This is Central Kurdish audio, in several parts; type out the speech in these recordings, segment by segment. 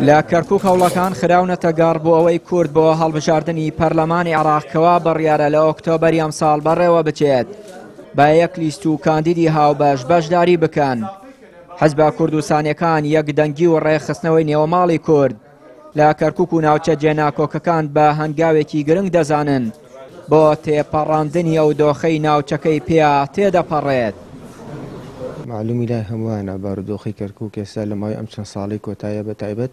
لە کەرکوک هەوڵەکان خراونەتە گەڕ بۆ ئەوەی کورد بۆ هەڵبژاردنی پەرلەمانی عێراق کەوا بڕیارە لە ئۆکتۆبەری ئەمساڵ بەڕێوە بچێت بە یەک لیست و کاندیدی هاوبەش بەشداری بکەن. حزبە کوردستانیەکان یەک دەنگی و ڕێکخستنەوەی نێوەماڵی کورد لە کەرکوک و ناوچە جێناکۆکەکان بە هەنگاوێکی گرنگ دەزانن بۆ تێپەڕاندنی ئەو دۆخەی ناوچەکەی پیا تێدەپەڕێت. مەعلومی لای هەمووانە بارودۆخی کەرکوک ئێستا لە ماوەی ئەم چەند ساڵەی کۆتاییە بە تایبەت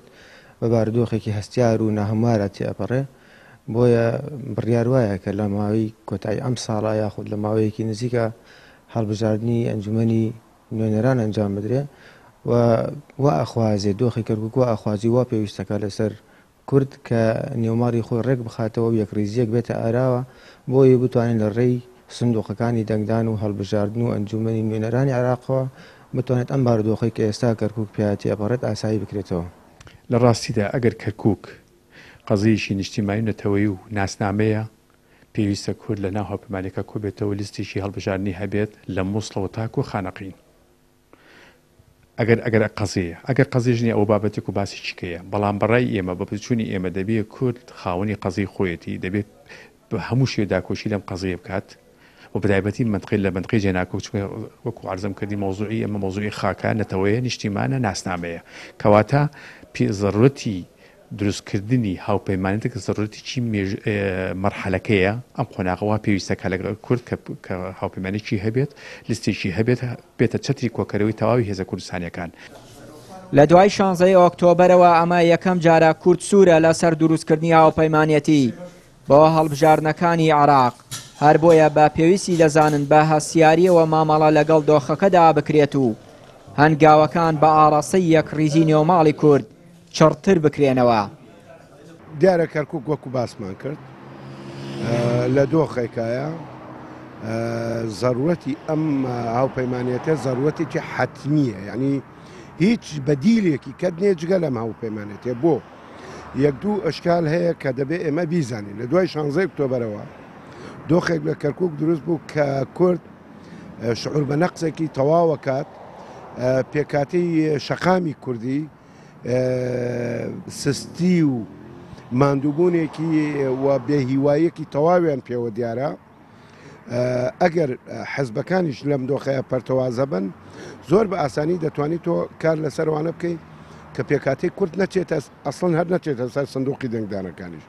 بە بارودۆخێکی هەستیار و ناهەموارا تێئەپەڕێ، بۆیە بڕیار وایە کە لە ماوەی کۆتایی ئەم ساڵە یاخود لە ماوەیەکی نزیکا هەڵبژاردنی ئەنجومەنی نوێنەران ئەنجام بدرێ و وا ئەخوازێ دۆخی کەرکوک وا ئەخوازی وا پێویستەکە لەسەر کورد کە نێوماڵی خۆی ڕێک بخاتەوە و یەکڕیزییەک بێتە ئاراوە بۆ ئەوەی بتوانێت لە ڕێی سندوقەکانی دەنگدان و هەڵبژاردن و ئەنجوومەنی نوێنەرانی عێراقەوە بتوانێت ئەم بارودۆخەی کە ئێستا کەرکوک پیا تێئەپەڕێت ئاسایی بکرێتەوە. لە ڕاستیدا ئەگەر کەرکوک قەزیەیەکی نیشتیمانی و نەتەوەیی و ناسنامەیە، پێویستە کورد لە ناو هاوپەیمانیەکە کۆبێتەوە لیستێکی هەڵبژاردنی هەبێت لە موسڵەوە تاکو خانەقین. ئەگەر ئەگەر قەزیەیە ئەگەر قەزیەش نیە ئەوە بابەتێک و باسێکی کەیە بەڵام بەڕای ئێمە بە بچوونی ئێمە دەبێ کورد خاوەنی قەزیەی خۆیەتی دەبێت بە هەموو شێوە داکۆکی لەم قەزیە بکات و بەتایبەتی مەنتقی لە مەنتقی جێناکۆک چونکە وەکو عەرزم کردی مەوزوعی ئێمە مەوزوعی خاکە نەتەوەیە نیشتیمانە ناسنامەیە کەواتە پێ زەرورەتی دروستکردنی هاوپەیمانێتێک زەرورەتێکی مەرحەلەکەیە، ئەم قۆناغە وا پێویستە کە لەگەڵ کورد کە هاوپەیمانێکی هەبێت، لیستێکی هەبێت، بێتە چەتری کۆکەرەوەی تەواوی هێزە کوردستانییەکان. لە دوای شانزەی ئۆکتۆبەرەوە ئەمە یەکەم جارە کورد سوورە لەسەر دروستکردنی هاوپەیمانێتی بۆ هەڵبژاردنەکانی عێراق، هەر بۆیە بە پێویستی دەزانن بە هەستیارییەوە مامەڵە لەگەڵ دۆخەکەدا بکرێت و هەنگاوەکان بە ئاڕاستەی یەکڕیزی نێوماڵی کورد چڕتر بکرێنەوە. دیارە کەرکوک وەکو باسمان کرد لە دۆخێکایە زەرورەتی ئەم هاوپەیمانێتە زەرورەتێکی حەتمیە یعنی هیچ بەدیلێکی کەت نییە جگە لەم هاوپەیمانێتێ بۆ یەک دوو ئەشکال هەیە کە دەبێ ئێمە بیزانین لە دوای شانزەی ئۆکتۆبەرەوە دۆخێک لە کەرکک دروست بوو کە کورد شعور بە نەقسێکی تەواوە کات پێکاتی شەقامی کوردی سستی و ماندووبوونێکی و بێهیواییەکی تەواویان پێوە دیارە. ئەگەر حزبەکانیش لەم دۆخەیە پەرتەوازە بن زۆر بە ئاسانی دەتوانیت تۆ کار لەسەروانە بکەیت کە پێکاتی کورد نەچێتە ئەسڵن هەر نەچێتە سەر سندوقی دەنگدانەکانیش.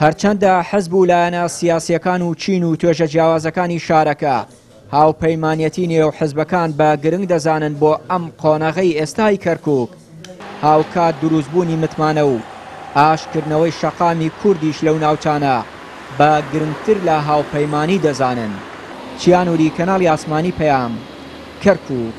هەرچەندە حزب و لایەنە سیاسییەکان و چین و توێژە جیاوازەکانی شارەکە هاوپەیمانیەتی نێو حزبەکان بە گرنگ دەزانن بۆ ئەم قۆناغەی ئێستای کەرکوک، هاوکات دروستبوونی متمانە و ئاشتکردنەوەی شەقامی کوردیش لەو ناوچانە بە گرنگتر لە هاوپەیمانی دەزانن. چیا نوری، کەناڵی ئاسمانی پەیام، کەرکوک.